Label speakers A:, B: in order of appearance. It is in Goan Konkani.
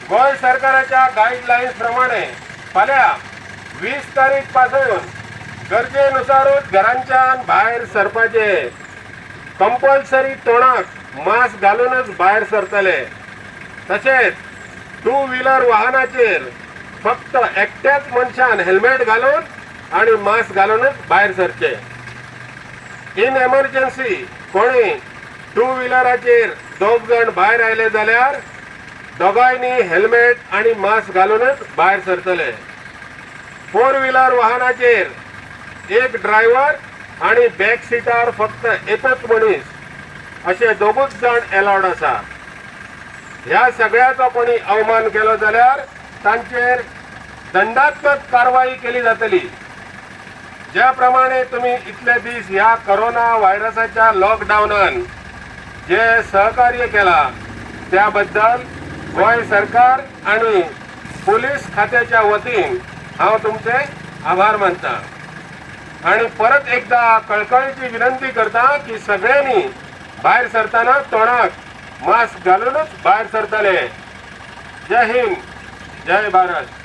A: गोंय सरकाराच्या गायडलायन्स प्रमाणे फाल्यां 20 तारीख पासून गरजेनुसारूच घरांच्यान भायर सरपाचे. कंपल्सरी तोंडाक मास्क घालूनच भायर सरतले. तशेंच टू व्हिलर वाहनाचेर फक्त एकट्याच मनशान हेल्मेट घालून आणि मास्क घालूनच भायर सरचे. इन एमर्जन्सी कोणी टू व्हिलराचेर दोग जाण भायर आयले जाल्यार दोगांयनी हेल्मेट आणि मास्क घालूनच भायर सरतले. फोर व्हिलर वाहनाचेर एक ड्रायव्हर आणि बॅक सिटार फक्त एकूच मनीस असे दोगूच जाण एलावड आसा. ह्या सगळ्याचो कोणी अवमान केलो जाल्यार तांचेर दंडात्मक कारवाई केली जातली. ज्या प्रमाणे तुम्ही इतले दीस ह्या करोना व्हायरसाच्या लॉकडावनान जे सहकार्य केला त्याबद्दल गोंय सरकार आणि पोलीस खात्याच्या वतीन हांव तुमचे आभार मानता आणि परत एकदा कळकळीची विनंती करता की सगळ्यांनी भायर सरताना तोंडाक मास्क घालूनच भायर सरतले. जय हिंद, जय भारत.